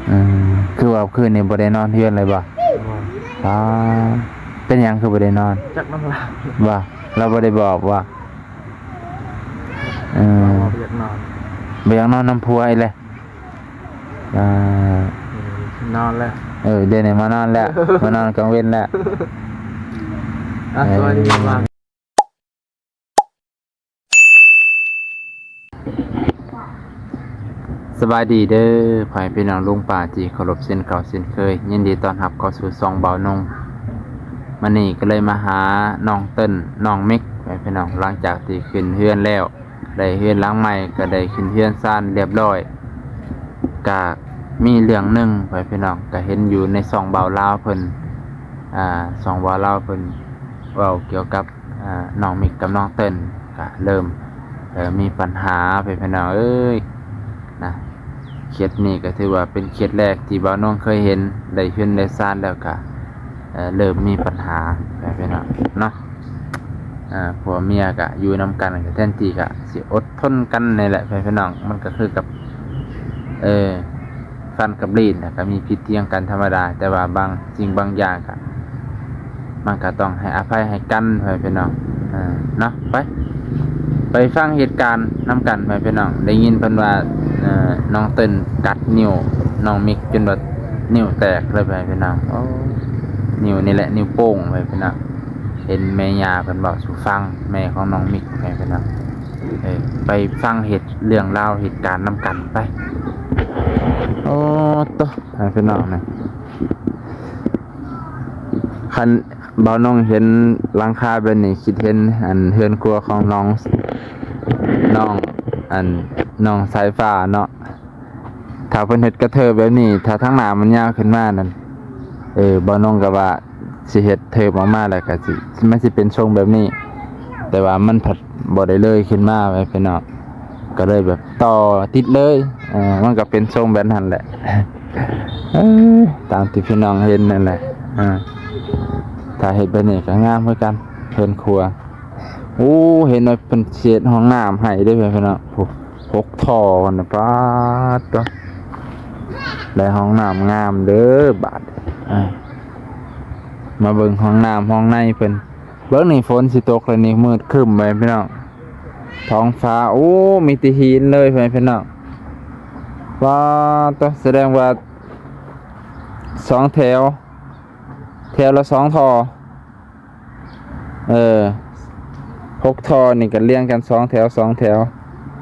ເອີ ຄືວ່າຄືນນີ້ບໍ່ໄດ້ນອນເຮືອນເລີຍບໍ່? ບໍ່. ອ້າ ເປັນຫຍັງຄືບໍ່ໄດ້ນອນ? ຈັກນຳລາວ. ບໍ່? ລາວບໍ່ໄດ້ບອກບໍ່? ເອີ ບໍ່ຢາກນອນ ບໍ່ຢາກນອນນຳຜົວອີກແລ້ວ. ອ່າ ນອນແລ້ວ. ເອີ ດຽວນີ້ມານອນແລ້ວ ມານອນກາງເວັນແລ້ວ. ອ່ະ ເອີ ສະບາຍດີ ສະບາຍດີເດີ ພໍ່ແມ່ພີ່ນ້ອງລຸງປ້າທີ່ເຄົາລົບເຊັ່ນເກົ່າເຊັ່ນເຄີຍ. ຍິນດີຕ້ອນຮັບເຂົ້າສູ່ຊ່ອງບ່າວນົງ. ມື້ນີ້ກໍເລີຍມາຫານ້ອງເຕີນ ນ້ອງເມັກ ພໍ່ແມ່ພີ່ນ້ອງ ຫຼັງຈາກທີ່ຂຶ້ນເຮືອນແລ້ວ ໄດ້ເຮືອນຫຼັງໃໝ່ ກໍໄດ້ຂຶ້ນເຮືອນຊານລຽບລ້ອຍ. ກະມີເລື່ອງໜຶ່ງ ພໍ່ແມ່ພີ່ນ້ອງ ກະເຫັນຢູ່ໃນຊ່ອງບ່າວລາວເພິ່ນ ອ່າ ຊ່ອງບ່າວລາວເພິ່ນເວົ້າກ່ຽວກັບ ອ່າ ນ້ອງມິກກັບນ້ອງເຕີນ ກະເລີ່ມ ເອີ ມີປັນຫາ ພໍ່ແມ່ພີ່ນ້ອງເອີຍ ນະ. ເຂດນີ້ກໍຖືວ່າເປັນເຂດແລກທີ່ບ່າວນົງເຄີຍເຫັນ ໄດ້ເຮືອນໄດ້ຊານແລ້ວກະ ເອີ ເລີ່ມມີປັນຫາ ພໍ່ແມ່ພີ່ນ້ອງເນາະ. ອ່າ ຜົວເມຍກະຢູ່ນຳກັນ ກະແທນທີ່ກະຊິອົດທົນກັນນີ້ແຫຼະ ພໍ່ແມ່ພີ່ນ້ອງ. ມັນກະຄືກັບ ເອີ ຟັນກັບລີ້ນນະ ກະມີຜິດຖຽງກັນທຳມະດາ, ແຕ່ວ່າບາງສິ່ງບາງຢ່າງກະ ມັນກະຕ້ອງໃຫ້ອະໄພໃຫ້ກັນ ພໍ່ແມ່ພີ່ນ້ອງ ເນາະ. ໄປ ໄປຟັງເຫດການນຳກັນ ພໍ່ແມ່ພີ່ນ້ອງ. ໄດ້ຍິນເພິ່ນວ່າ ເອີ ນ້ອງເຕີນກັດນິ້ວນ້ອງມິກຈົນວ່ານິ້ວແຕກເລີຍ ພໍ່ແມ່ພີ່ນ້ອງ. ໂອ້ ນິ້ວນີ້ແຫຼະ ນິ້ວໂປ້ງ ພໍ່ແມ່ພີ່ນ້ອງ. ເຫັນແມ່ຍ່າເພິ່ນເວົ້າສູ່ຟັງ ແມ່ຂອງນ້ອງມິກ ພໍ່ແມ່ພີ່ນ້ອງ. ເອີ ໄປຟັງເຫດ ເລື່ອງລາວເຫດການນຳກັນໄປ. ໂອ້ໂຕ ພີ່ນ້ອງນະ ຄັນບ່າວນົງເຫັນຫຼັງຄາແບບນີ້ ຄິດເຫັນອັນເຮືອນຄົວຂອງນ້ອງ ນ້ອງ ອັນ ນ້ອງສາຍຟ້າເນາະ. ຖ້າເພິ່ນເຮັດກະເທີບແບບນີ້ ຖ້າທາງໜ້າມັນຍາວຂຶ້ນມານັ້ນ ເອີ ບ່າວນົງກໍວ່າຊິເຮັດເທີບອອກມາ ແລ້ວກໍຊິ ມັນຊິເປັນຊົງແບບນີ້ ແຕ່ວ່າມັນພັດບໍ່ໄດ້ເລີຍຂຶ້ນມາ ພີ່ນ້ອງ ກໍເລີຍແບບຕໍ່ຕິດເລີຍ. ເອີ ມັນກໍເປັນຊົງແບບນັ້ນແຫຼະ ເອີ ຕາມທີ່ພີ່ນ້ອງເຫັນນັ້ນແຫຼະ. ເອີ ຖ້າເຮັດແບບນີ້ກໍງາມຄືກັນ ເຮືອນຄົວ. ໂອ້ ເຫັນວ່າເພິ່ນຊິເຮັດຫ້ອງນ້ຳໃຫ້ເດ້ ພີ່ນ້ອງ. ໂອ້ ຫົກທໍ່ຫັ້ນນະ ປາດໂທ້ ໄດ້ຫ້ອງນ້ຳງາມເດີບາດ. ອ່າ ມາເບິ່ງຫ້ອງນ້ຳຫ້ອງໃນເພິ່ນ. ເບິ່ງນີ້ ຝົນຊິຕົກແລ້ວນີ້ ມືດຄຶ້ມໄປພີ່ນ້ອງ. ທ້ອງຟ້າ ໂອ້ ມີແຕ່ຫີນເລີຍພີ່ນ້ອງ. ປາດໂທ້ ສະແດງວ່າສອງແຖວ ແຖວລະສອງທໍ່. ເອີ ຫົກທໍ່ນີ້ກໍລຽງກັນສອງແຖວ ສອງແຖວ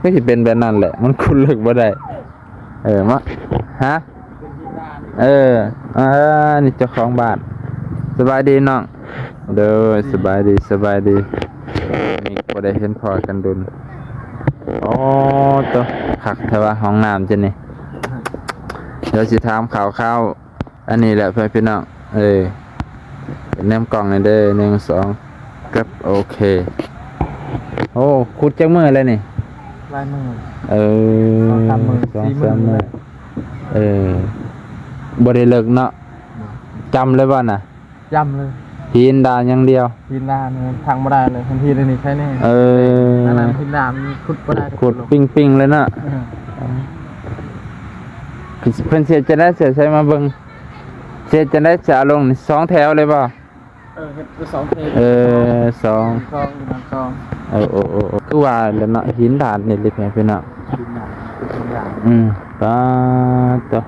ກໍຊິເປັນແບບນັ້ນແຫຼະ ມັນຂຸດເລິກບໍ່ໄດ້. ເອີ ມາ ຮະ ເອີ ອ່າ ນີ້ເຈົ້າຂອງບ້ານ. ສະບາຍດີນ້ອງ. ໂດຍ ສະບາຍດີ ສະບາຍດີ. ນີ້ບໍ່ໄດ້ເຫັນພໍ້ກັນດົນ. ໂອ້ໂຕ ຄັກແທ້ວ່າ ຫ້ອງນ້ຳເຈົ້ານີ້. ດຽວຊິຖາມຂ່າວຄາວ ອັນນີ້ແຫຼະ ພໍ່ແມ່ພີ່ນ້ອງເອີຍ. ແນມກ້ອງແດ່ເດີ ໜຶ່ງ ສອງ ກັບ ໂອເຄ. ໂອ້ ຂຸດຈັກມື້ແລ້ວນີ້? ຫຼາຍມື້ ເອີ ສອງສາມມື້ ສອງສາມມື້ ສີ່ມື້ແລ້ວ. ເອີ ບໍ່ໄດ້ເລິກເນາະ. ອືມ ຈຳເລີຍບໍ່ນະ? ຈຳເລີຍ ຫີນດານຢ່າງດຽວ. ຫີນດານທາງບໍ່ໄດ້ເລີຍ ຄັນຫີນອັນນີ້ໃຄແນ່. ເອີ ອັນນັ້ນຫີນດານຂຸດບໍ່ໄດ້ ຂຸດປິງໆເລີຍເນາະ. ເອີ ເພິ່ນເຮັດຈັ່ງໃດ ໃສ່ມາເບິ່ງ. ເຮັດຈັ່ງໃດ ຈະເອົາລົງສອງແຖວເລີຍບໍ່? ເອີ ເຮັດສອງແຖວ. ເອີ ສອງ ສອງ ສອງ ເອີ ໂອ້ ໂອ້ ໂອ້ ຄືວ່າແຫຼະເນາະ ຫີນດາດນີ້ເລີຍພີ່ນ້ອງ. ຫີນດາດ ຫີນດາດ. ອືມ ປາດໂທ້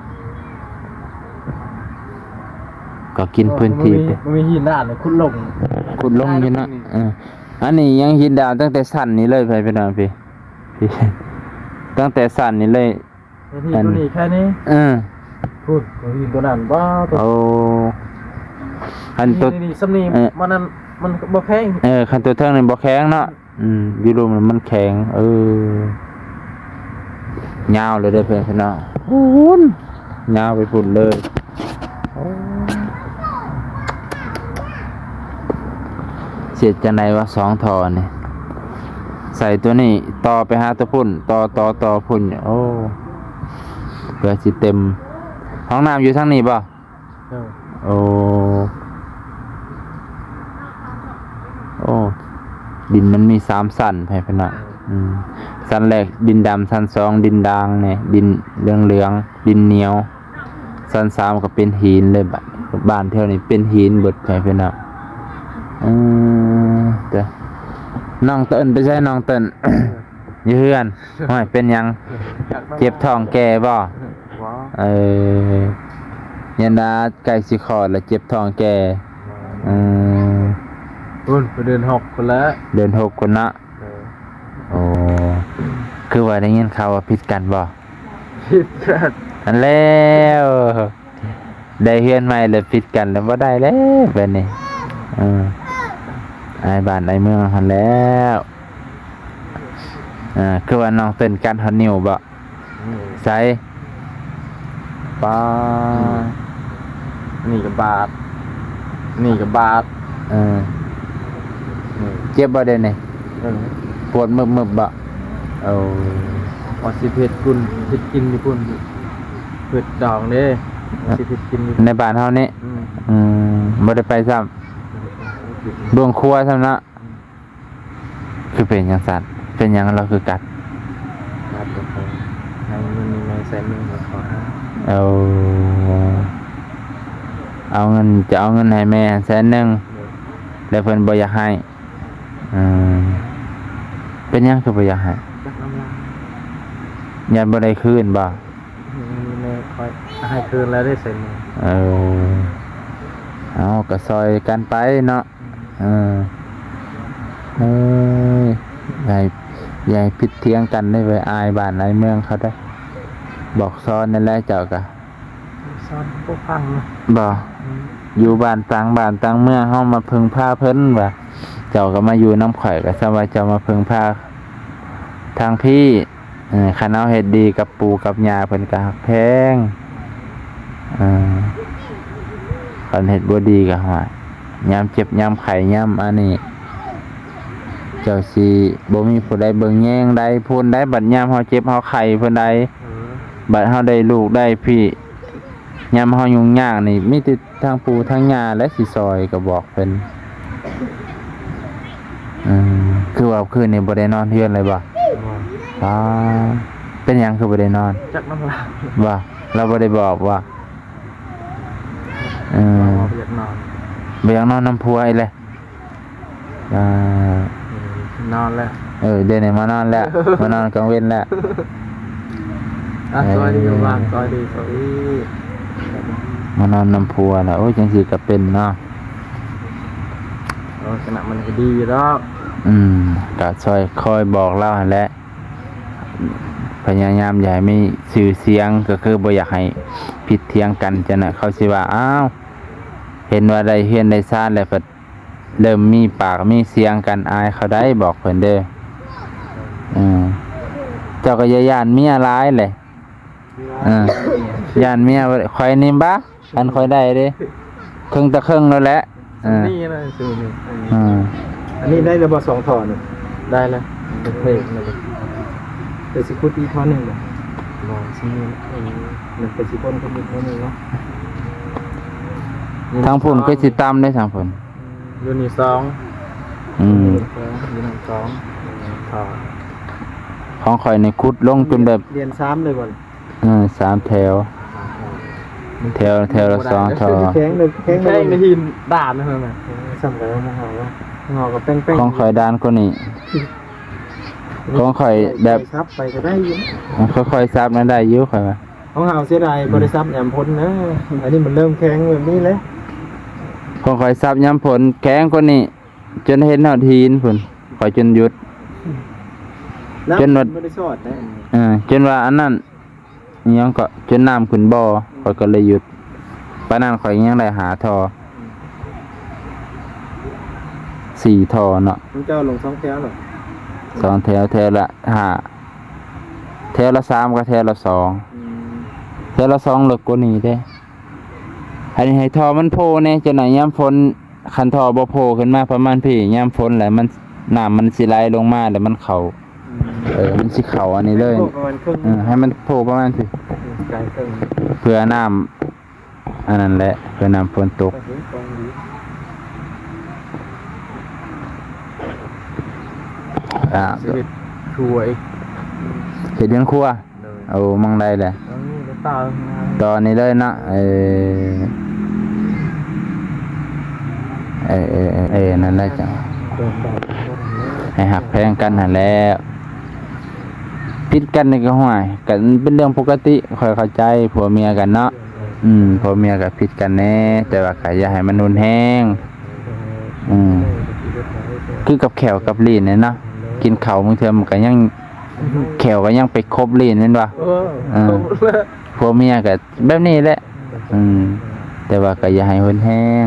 ກໍກິນພື້ນທີ່. ໂອ້ ບໍ່ມີ ບໍ່ມີຫີນດາດເລີຍ ຂຸດລົງ ຂຸດລົງຢູ່ເນາະ. ເອີ ອັນນີ້ຍັງຫີນດາດຕັ້ງແຕ່ຊັ້ນນີ້ເລີຍ ພີ່ນ້ອງ ພີ່ ພີ່ ຕັ້ງແຕ່ຊັ້ນນີ້ເລີຍ. ຫີນຕົວນີ້ແຄ່ນີ້. ເອີ ພຸ້ນ ຫີນຕົວນັ້ນ ວ້າວ ໂອ້ ຄັນຕົວນີ້ ນີ້ ນີ້ ສ່ຳນີ້ ເອີ ມັນນັ້ນ ມັນບໍ່ແຂງ. ເອີ ຄັນຕົວເທິງນີ້ບໍ່ແຂງເນາະ. ອືມ ຢູ່ລຸ່ມມັນແຂງ. ເອີ ຍາວເລີຍເດີເພື່ອນພີ່ນ້ອງ ພຸ້ນ ຍາວໄປພຸ້ນເລີຍ. ໂອ້ ເຮັດຈັ່ງໃດວະ ສອງທໍ່ນີ້ ໃສ່ຕົວນີ້ຕໍ່ໄປຫາຕົວພຸ້ນ ຕໍ່ ຕໍ່ ຕໍ່ພຸ້ນ. ໂອ້ ເພື່ອຊິເຕັມ. ຫ້ອງນ້ຳຢູ່ທາງນີ້ບໍ່? ເອີ ໂອ້ ໂອ້ ດິນມັນມີສາມຊັ້ນ ໃຫ້ເພິ່ນວ່າ. ອືມ ຊັ້ນແລກດິນດຳ, ຊັ້ນສອງດິນດ່າງນີ້ ດິນເຫຼືອງໆ ດິນໜຽວ, ຊັ້ນສາມກໍເປັນຫີນເລີຍ. ບາດ ບ້ານແຖວນີ້ເປັນຫີນເບິດ ໃຫ້ພີ່ນ້ອງ. ເອີ ແຕ່ນ້ອງເຕີນໄປໃສ? ນ້ອງເຕີນ ຢູ່ເຮືອນ. ໂອ້ຍ ເປັນຫຍັງ? ເຈັບທ້ອງແກ່ບໍ່? ບໍ່. ເອີ ຍັນວ່າໃກ້ຊິຄອດແລ້ວເຈັບທ້ອງແກ່. ເອີ ພຸ້ນ ໄປເດືອນຫົກພຸ້ນແຫຼະ. ເດືອນຫົກພຸ້ນເນາະ. ເອີ ໂອ້ ຄືວ່າໄດ້ຍິນຂ່າວວ່າຜິດກັນບໍ່? ຜິດກັນ. ອັນແລ້ວ ໄດ້ເຮືອນໃໝ່ແລ້ວຜິດກັນແລ້ວ ບໍ່ໄດ້ແລ້ວບາດນີ້. ເອີ ອາຍບ້ານອາຍເມືອງຫັ້ນແລ້ວ. ເອີ ຄືວ່ານ້ອງເຕັ້ນກັດຮອດນິ້ວບໍ່? ອືມ ໃສ? ປ້າ ອືມ ນີ້ກໍບາດ ນີ້ກໍບາດ. ເອີ ນີ້ ເຈັບບໍ່ດຽວນີ້? ເອີ ປວດມຶບໆບໍ່? ໂອ້ ວ່າຊິເຮັດກຸນ ເຮັດກິນຢູ່ພຸ້ນ ເຮັດດອງເດ້ ວ່າຊິເຮັດກິນຢູ່ ໃນບ້ານເຮົານີ້. ອືມ ອືມ ບໍ່ໄດ້ໄປຊ້ຳ. ເບິ່ງຄົວຊ້ຳເນາະ. ອືມ ຄືເປັນຈັ່ງຊັ້ນ? ເປັນຫຍັງລາວຄືກັດ? ກັດບໍ່ພໍ ໃຫ້ເງິນແມ່ແສນໜຶ່ງບໍ່ພໍຫາ. ເອົາ ເອົາເງິນ ຈະເອົາເງິນໃຫ້ແມ່ແສນໜຶ່ງ ໂດຍ ແລ້ວເພິ່ນບໍ່ຢາກໃຫ້. ອືມ ເປັນຫຍັງຄືບໍ່ຢາກໃຫ້? ຈັກນຳລາວ ຢ້ານບໍ່ໄດ້ຄືນບໍ່? ແມ່ຂ້ອຍໃຫ້ຄືນແລ້ວເດ້ແສນໜຶ່ງ. ເອີ ເອົາ ກໍຊ່ອຍກັນໄປເນາະ. ອືມ ເອີ ເອີຍ ຢ່າໃຫ້ ຢ່າໃຫ້ຜິດຖຽງກັນເດ້ເວີຍ ອາຍບ້ານອາຍເມືອງເຂົາເດ້. ບອກສອນນັ້ນແຫຼະເຈົ້າກະ ສອນບໍ່ຟັງນະ. ບໍ່ ອືມ ຢູ່ບ້ານຕ່າງບ້ານຕ່າງເມືອງ ເຮົາມາເພິ່ງພາເພິ່ນວ່າ ເຈົ້າກໍມາຢູ່ນຳຂ້ອຍ ກໍສ່ຳວ່າເຈົ້າມາເພິ່ງພາທາງພີ້. ເອີ ຄັນເຮົາເຮັດດີກັບປູ່ກັບຍ່າເພິ່ນກໍຮັກແພງ. ເອີ ຄັນເຮັດບໍ່ດີກໍ ຫ້ວຍ ຍາມເຈັບຍາມໄຂ້ຍາມອັນນີ້ ເຈົ້າຊິບໍ່ມີຜູ້ໃດເບິ່ງແຍງໃດ ພຸ້ນໃດ ບັດຍາມເຮົາເຈັບເຮົາໄຂ້ພຸ້ນໃດ. ເອີ ບັດເຮົາໄດ້ລູກໄດ້ພີ້ ຍາມເຮົາຫຍຸ້ງຍາກນີ້ ມີແຕ່ທາງປູ່ທາງຍ່າແຫຼະຊິຊ່ອຍ ກໍບອກເພິ່ນ. ອືມ ຄືວ່າຄືນນີ້ບໍ່ໄດ້ນອນເຮືອນເລີຍບໍ່? ບໍ່. ອໍ ເປັນຫຍັງຄືບໍ່ໄດ້ນອນ? ຈັກນຳລາວ. ບໍ່ ລາວບໍ່ໄດ້ບອກບໍ່? ເອີ ບໍ່ຢາກນອນ ບໍ່ຢາກນອນນຳຜົວອີກແລ້ວ. ອ່າ ນອນແລ້ວ. ເອີ ດຽວນີ້ມານອນແລ້ວ ມານອນກາງເວັນແລ້ວ. ອ່ະ ເອີ ສະບາຍດີ ສະບາຍດີ ສະບາຍດີ ມານອນນຳຜົວແລ້ວ. ໂອ້ຍ ຈັ່ງຊີ້ກໍເປັນເນາະ. ເອີ ຂະນະມັນກໍດີຢູ່ດອກ. ອືມ ກໍຊ່ອຍຄອຍບອກລາວຫັ້ນແຫຼະ. ພະຍາຍາມຢ່າໃຫ້ມີຊື່ສຽງ ກໍຄືບໍ່ຢາກໃຫ້ຜິດຖຽງກັນ. ຈັ່ງນັ້ນເຂົາຊິວ່າ ອ້າວ ເຫັນວ່າໄດ້ເຮືອນໄດ້ຊານແລ້ວ ພັດເລີ່ມມີປາກມີສຽງກັນ ອາຍເຂົາໄດ໋ ບອກເພິ່ນເດີ. ເອີ ເຈົ້າກໍຢ່າຢ້ານເມຍຫຼາຍແຫຼະ. ເອີ ຢ້ານເມຍ ຂ້ອຍນີ້ບາ ອັນຂ້ອຍໄດ້ເດ້ ເຄິ່ງຕໍ່ເຄິ່ງໂລດແຫຼະ. ເອີ ນີ້ນະ ເອີ ເອີ ອັນນີ້ໄດ້ແລ້ວບໍ່ ສອງທໍ່ນີ້? ໄດ້ແລ້ວ ເພງແລ້ວ. ແຕ່ຊິຂຸດອີກທໍ່ໜຶ່ງບໍ່? ບໍ່ ຊິມີ ເອີ ມັນກໍຊິຄົ້ນຂຶ້ນອີກທໍ່ໜຶ່ງເນາະ. ທາງພຸ້ນຄືຊິຕ່ຳເດ້ ທາງພຸ້ນ. ຢູ່ນີ້ສອງ. ອືມ ຢູ່ນີ້ສອງ ຢູ່ນັ້ນສອງ. ຂອງຂ້ອຍນີ້ຂຸດລົງຈົນແບບ ລຽນສາມເລີຍບໍ່? ເອີ ສາມແຖວ ແຖວ ແຖວລະສອງທໍ່. ແຂງເດີ ແຂງເດີ ຫີນດ້ານນັ້ນນະ. ສ່ຳໃດຂອງເຮົາ ເຮົາກໍແປ້ງໆ. ຂອງຂ້ອຍດ້ານກວ່ານີ້. ຂອງຂ້ອຍແບບ ສັບໄປກໍໄດ້ຢູ່ ຄ່ອຍໆສັບນະ ໄດ້ຢູ່ຂ້ອຍວ່າ. ຂອງເຮົາເສຍດາຍ ອືມ ບໍ່ໄດ້ສັບຍາມຝົນນະ. ອັນນີ້ມັນເລີ່ມແຂງແບບນີ້ແຫຼະ. ຂອງຂ້ອຍສັບຍາມຝົນແຂງກວ່ານີ້ ຈົນເຫັນຮອດຫີນພຸ້ນ ຂ້ອຍຈົນຢຸດ. ນ້ຳ ຈົນວ່າ ມັນບໍ່ໄດ້ຊອດໄດ໋. ເອີ ຈົນວ່າອັນນັ້ນ ອີຫຍັງເກາະ ຈົນນ້ຳຂຶ້ນບໍ່ ຂ້ອຍກໍເລີຍຢຸດ. ປານນັ້ນຂ້ອຍຍັງໄດ້ຫ້າທໍ່ ສີ່ທໍ່ເນາະ. ຂອງເຈົ້າລົງສອງແຖວເນາະ? ສອງແຖວ ແຖວລະຫ້າ ແຖວລະສາມກັບແຖວລະສອງ. ອືມ ແຖວລະສອງເລິກກວ່ານີ້ເດ້. ໃຫ້ ໃຫ້ທໍ່ມັນໂຜ່ແດ່ ຈັ່ງໃດຍາມຝົນ ຄັນທໍ່ບໍ່ໂຜ່ຂຶ້ນມາປະມານພີ້ ຍາມຝົນແຫຼະ ມັນ ນ້ຳມັນຊິໄຫຼລົງມາ ແລ້ວມັນເຂົ້າ ອືມ ເອີ ມັນຊິເຂົ້າອັນນີ້ເລີຍ. ໃຫ້ໂຜ່ປະມານເຄິ່ງ ເອີ ໃຫ້ມັນໂຜ່ປະມານພີ້ ອືມ ເພື່ອນ້ຳ ອັນນັ້ນແຫຼະ ເພື່ອນ້ຳຝົນຕົກ. ອ່າ ຊິເຮັດຖ້ວຍ ເຮັດເຮືອນຄົວ. ໂດຍ. ໂອ້ ໝ່ອງໃດແຫຼະ? ຕອນນີ້ກໍຕໍ່ ຕໍ່ນີ້ເລີຍເນາະ. ເອີ ເອີ ເອີ ເອີ ນັ້ນແຫຼະເຈົ້າ. ໂດຍ. ໃຫ້ຮັກແພງກັນຫັ້ນແຫຼະ. ຜິດກັນນີ້ກໍ ຫ້ວຍ ກໍເປັນເລື່ອງປົກກະຕິ, ຂ້ອຍເຂົ້າໃຈຜົວເມຍກັນເນາະ. ອືມ ຜົວເມຍກໍຜິດກັນແດ່ ແຕ່ວ່າກໍຢ່າໃຫ້ມັນຮຸນແຮງ. ອືມ ຄືກັບແຂ້ວກັບລີ້ນນີ້ເນາະ, ກິນເຂົ້າບາງເທື່ອມັນກໍຍັງ ແຂ້ວກໍຍັງໄປຄົບລີ້ນແມ່ນບໍ່? ເອີ ເອີ ຜົວເມຍກໍແບບນີ້ແຫຼະ. ອືມ ແຕ່ວ່າກໍຢ່າໃຫ້ຮຸນແຮງ,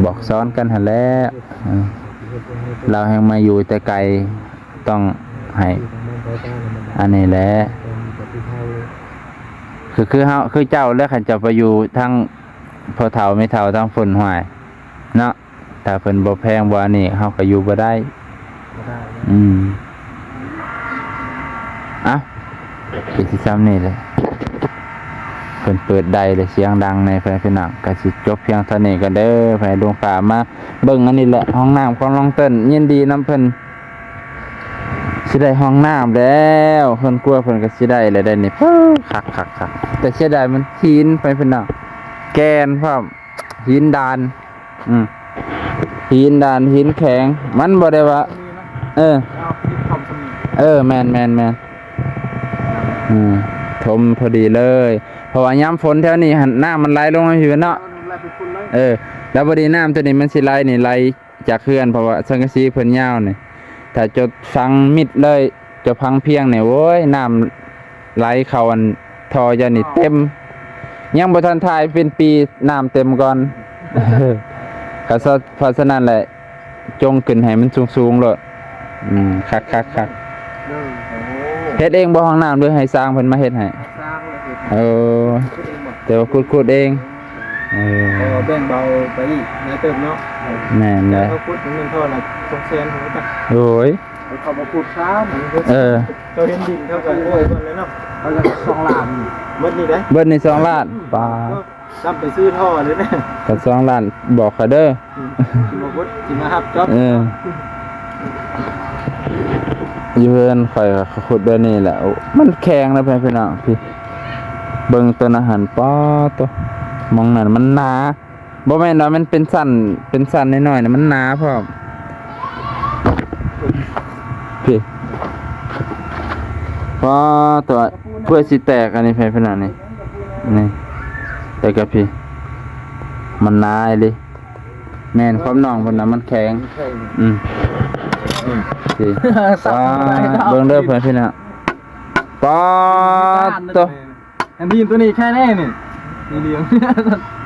ບອກສອນກັນຫັ້ນແຫຼະ. ເອີ ລາວແຮ່ງມາຢູ່ແຕ່ໄກ, ຕ້ອງໃຫ້ອັນນີ້ແຫຼະ. ຄື ຄືເຮົາ ຄືເຈົ້າແຫຼະ, ຄັນເຈົ້າໄປຢູ່ທາງພໍ່ເຖົ້າແມ່ເຖົ້າທາງພຸ້ນ ຫ້ວຍ ເນາະ, ຖ້າເພິ່ນບໍ່ແພງບໍ່ອັນນີ້ ເຮົາກໍຢູ່ບໍ່ໄດ້. ບໍ່ໄດ້. ອືມ ເອົ້າ ກໍຊິຊ່ຳນີ້ແຫຼະ. ເພິ່ນເປີດໄດ້ແລ້ວ ສຽງດັງແດ່ ພີ່ນ້ອງ. ກໍຊິຈົບພຽງເທົ່ານີ້ກ່ອນເດີ. ໃຫ້ລຸງປ້າມາເບິ່ງອັນນີ້ແຫຼະ ຫ້ອງນ້ຳຂອງນ້ອງເຕີນ. ຍິນດີນຳເພິ່ນ ຊິໄດ້ຫ້ອງນ້ຳແລ້ວ, ເຮືອນຄົວເພິ່ນກໍຊິໄດ້ແລ້ວໄດ໋ນີ້. ເອີ ຄັກໆໆ ແຕ່ເສຍດາຍມັນຫີນໄປ ພີ່ນ້ອງ, ແກ່ນພ້ອມ, ຫີນດານ. ອືມ ຫີນດານ ຫີນແຂງ, ມັນບໍ່ໄດ້ວ່າ ເອີ ເອີ ແມ່ນໆໆ. ອືມ ຖົມພໍດີເລີຍ, ເພາະວ່າຍາມຝົນແຖວນີ້ຫັ້ນ ນ້ຳມັນໄຫຼລົງມາພີ້ເນາະ. ເອີ ແລ້ວພໍດີນ້ຳຕົວນີ້ມັນຊິໄຫຼນີ້ ໄຫຼຈາກເຮືອນ, ເພາະວ່າສັງກະສີເພິ່ນຍາວນີ້. ຖ້າເຈົ້າຝັງມິດເລີຍ, ເຈົ້າຝັງພຽງນີ້ ໂອ້ຍ ນ້ຳໄຫຼເຂົ້າອັນທໍ່ເຈົ້ານີ້ເຕັມ. ຍັງບໍ່ທັນຖ່າຍເປັນປີ ນ້ຳເຕັມກ່ອນ. ກໍສະ ເພາະສະນັ້ນແຫຼະ ຈົ່ງຂຶ້ນໃຫ້ມັນສູງໆໂລດ. ອືມ ຄັກໆໆ. ໂດຍ. ໂອ້ ເຮັດເອງບໍ່ຫ້ອງນ້ຳ ຫຼືໃຫ້ຊ່າງເພິ່ນມາເຮັດໃຫ້? ຊ່າງເຮັດ. ເອີ ເຮັດເອງບໍ່? ແຕ່ວ່າຂຸດໆເອງ. ເອີ ກໍແບ່ງເບົາໄປອີກຫຼາຍເຕີບເນາະ. ແມ່ນແຫຼະ. ເຂົາຂຸດເງິນທໍ່ລະສອງແສນພຸ້ນຈັກ. ໂດຍ. ເຂົາມາຂຸດຊ້າ. ເອີ ເຈົ້າເຫັນດິນເຂົາກໍໂອ້ຍເບິ່ງແລ້ວເນາະ. ເຂົາກໍສອງລ້ານ. ເບິດນີ້ເດ້ ເບິດນີ້ສອງລ້ານ. ອືມ ປາ ຊ້ຳໄປຊື້ທໍ່ເລີຍນະ. ຄັນສອງລ້ານບອກຂ້ອຍເດີ. ອືມ ຊິມາຂຸດ ຊິມາຮັບຈອບ. ເອີ ຢູ່ເຮືອນຂ້ອຍກໍຂຸດແບບນີ້ແຫຼະ. ໂອ້ ມັນແຂງນະ ພີ່ນ້ອງ. ພີ່ ເບິ່ງຕົວນັ້ນຫັ້ນ ປາໂຕ ໝ່ອງນັ້ນມັນໜາ. ບໍ່ແມ່ນວ່າມັນເປັນຊັ້ນ ເປັນຊັ້ນນ້ອຍໆນະ, ມັນໜາພ້ອມ. ພີ້ ປາໂຕ ເພື່ອຊິແຕກ. ອັນນີ້ ພີ່ນ້ອງ ນີ້ ນີ້ ແຕ່ກໍພີ້ ມັນໜາອີ່ຫຼີ. ແມ່ນ ຄວາມໜອງເພິ່ນນະ ມັນແຂງ. ອືມ ອືມ ພີ້ ປາ ເບິ່ງເດີ ພີ່ນ້ອງ. ປາໂຕ ອັນທີ່ຕົວນີ້ແຄ່ແນ່ນີ້ ນີ້ດຽວ.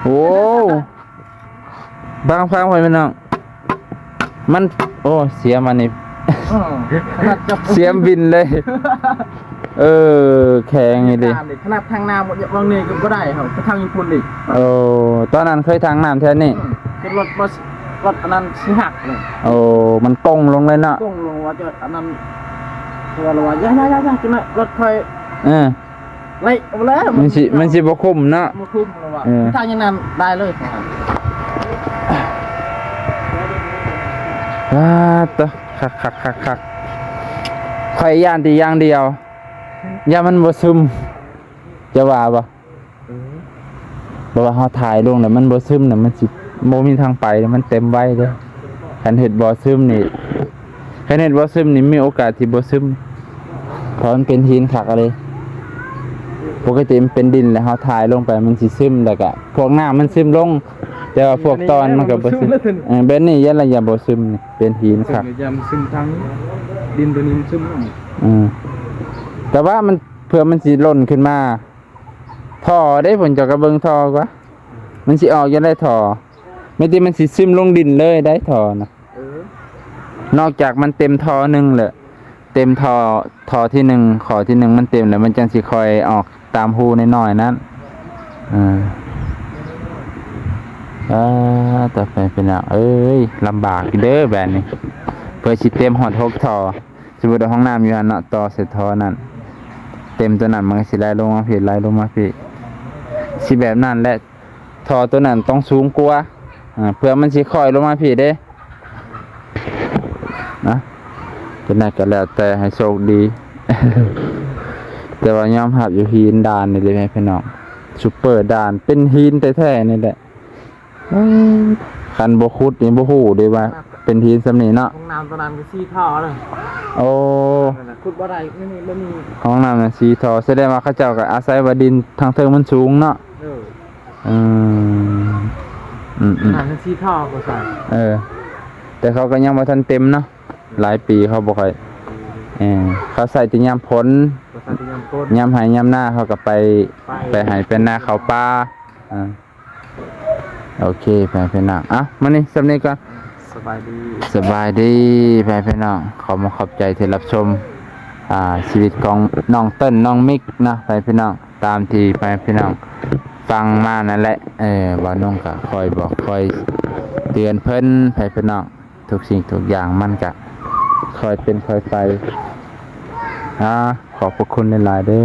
ໂອ້ ຟັງໆ ພໍ່ແມ່ພີ່ນ້ອງ ມັນ ໂອ້ ສຽມອັນນີ້ ເອີ ຂະໜາດຈັບ ສຽມບິນເລີຍ. ເອີ ແຂງອີ່ຫຼີ. ຂະໜາດທາງໜ້າໝົດຫຍັງນີ້ກໍບໍ່ໄດ້ ເຮົາໄປທາງຍີ່ປຸ່ນອີກ. ໂອ້ ຕອນນັ້ນເຄີຍທາງນ້ຳແຖວນີ້. ອືມ ເປັນລົດບັສ ລົດອັນນັ້ນຊິຫັກເລີຍ. ໂອ້ ມັນກົງລົງເລີຍເນາະ. ກົງລົງວ່າຈະອັນນັ້ນ ເຂົາວ່າ ຢ່າໆໆ ຈັກໜ້ອຍ ລົດຂ້ອຍ. ເອີ ໄລ່ເອົາແລ້ວ ມັນຊິ ມັນຊິບໍ່ຄຸ້ມເນາະ. ບໍ່ຄຸ້ມແລ້ວວ່າ ເອີ ທາງຢ່າງນັ້ນໄດ້ເລີຍ. ອ່າ ໂຕ ຄັກໆໆໆ. ຂ້ອຍຢ້ານແຕ່ຢ່າງດຽວ ຢ້ານມັນບໍ່ຊຶມ ຈະວ່າບໍ່? ເອີ ເພາະວ່າເຮົາຖ່າຍລົງແລ້ວມັນບໍ່ຊຶມນະ ມັນຊິບໍ່ມີທາງໄປເດ້ ມັນເຕັມໄວເດ້. ຄັນເຮັດບໍ່ຊຶມນີ້ ຄັນເຮັດບໍ່ຊຶມນີ້ ມີໂອກາດທີ່ບໍ່ຊຶມ ເພາະມັນເປັນຫີນຄັກອີ່ຫຼີ. ປົກກະຕິມັນເປັນດິນ ແລ້ວເຮົາຖ່າຍລົງໄປມັນຊິຊຶມ ແລ້ວກະພວກນ້ຳມັນຊຶມລົງ ແຕ່ວ່າພວກຕອນມັນກໍບໍ່ຊຶມ. ເອີ ແບບນີ້ຢ້ານລະຢ່າບໍ່ຊຶມ ເປັນຫີນຄັກ ຢ້ານຊຶມທາງດິນຕົວນີ້ມັນຊຶມ. ອືມ ແຕ່ວ່າມັນ ເພື່ອມັນຊິຫຼົ່ນຂຶ້ນມາ ທໍ່ເດ້ ເພິ່ນເຈົ້າກໍເບິ່ງທໍ່ກວ່າ ມັນຊິອອກຈັ່ງໃດທໍ່. ແມ່ນຕິ ມັນຊິຊຶມລົງດິນເລີຍໄດ໋ທໍ່ນະ. ເອີ ນອກຈາກມັນເຕັມທໍ່ໜຶ່ງແລ້ວ ເຕັມທໍ່ ທໍ່ທີໜຶ່ງ ຂໍ້ທີໜຶ່ງມັນເຕັມແລ້ວ ມັນຈັ່ງຊິຄ່ອຍອອກຕາມຮູນ້ອຍໆນັ້ນ. ເອີ ອ່າ ຕໍ່ໄປພີ່ນ້ອງເອີຍ ລຳບາກເດີແບບນີ້ ເພື່ອຊິເຕັມຮອດຫົກທໍ່. ສົມມຸດວ່າຫ້ອງນ້ຳຢູ່ຫັ້ນເນາະ ຕໍ່ໃສ່ທໍ່ນັ້ນ ເຕັມຕົວນັ້ນ ມັນກໍຊິໄຫຼລົງມາພີ້ ໄຫຼລົງມາພີ້. ຊິແບບນັ້ນແຫຼະ ທໍ່ຕົວນັ້ນຕ້ອງສູງກວ່າ ອ່າ ເພື່ອມັນຊິຄ່ອຍລົງມາພີ້ເດ້ນະ. ເປັນຫຍັງກໍແລ້ວແຕ່ໃຫ້ໂຊກດີ ແຕ່ວ່າຍອມຮັບຢູ່ ຫີນດ່ານນີ້ເດ້ແມ່ພີ່ນ້ອງ ຊຸບເປີດ່ານ ເປັນຫີນແທ້ໆນີ້ແຫຼະ. ຄັນບໍ່ຂຸດນີ້ບໍ່ຮູ້ເດ້ວ່າເປັນຫີນສ່ຳນີ້ເນາະ. ຫ້ອງນ້ຳຕົວນັ້ນກໍສີ່ທໍ່ເລີຍ. ໂອ້ ນັ້ນນະ ຂຸດບໍ່ໄດ້ ນີ້ບໍ່ມີ. ຫ້ອງນ້ຳນັ້ນສີ່ທໍ່ ສະແດງວ່າເຂົາເຈົ້າກໍອາໄສວ່າດິນທາງເທິງມັນສູງເນາະ. ເອີ ອືມ ອືມໆ ນັ້ນສີ່ທໍ່ກໍໃສ່ ເອີ ແຕ່ເຂົາກໍຍັງບໍ່ທັນເຕັມເນາະ. ຫຼາຍປີເຂົາບໍ່ຄ່ອຍ ເອີ ເຂົາໃສ່ແຕ່ຍາມຝົນ ກໍໃສ່ແຕ່ຍາມຝົນ ຍາມໄຮ່ຍາມນາເຂົາກໍໄປ ໄປ ໄປໄຮ່ໄປນາເຂົ້າປ່າ. ອ່າ ໂອເຄ ພໍ່ແມ່ພີ່ນ້ອງ ເອົ້າ ມື້ນີ້ສ່ຳນີ້ກ່ອນ. ສະບາຍດີ ສະບາຍດີ ພໍ່ແມ່ພີ່ນ້ອງ ຂໍຂອບໃຈທີ່ຮັບຊົມ ອ່າ ຊີວິດຂອງນ້ອງເຕີນ ນ້ອງມິກເນາະ ພໍ່ແມ່ພີ່ນ້ອງ ຕາມທີ່ພໍ່ແມ່ພີ່ນ້ອງຟັງມານັ້ນແຫຼະ. ເອີ ບ່າວນົງກໍຄອຍບອກຄອຍເຕືອນເພິ່ນ ພໍ່ແມ່ພີ່ນ້ອງ ທຸກສິ່ງທຸກຢ່າງມັນກະຄ່ອຍເປັນຄ່ອຍໄປ. ອາ ຂອບພະຄຸນຫຼາຍໆເດີ.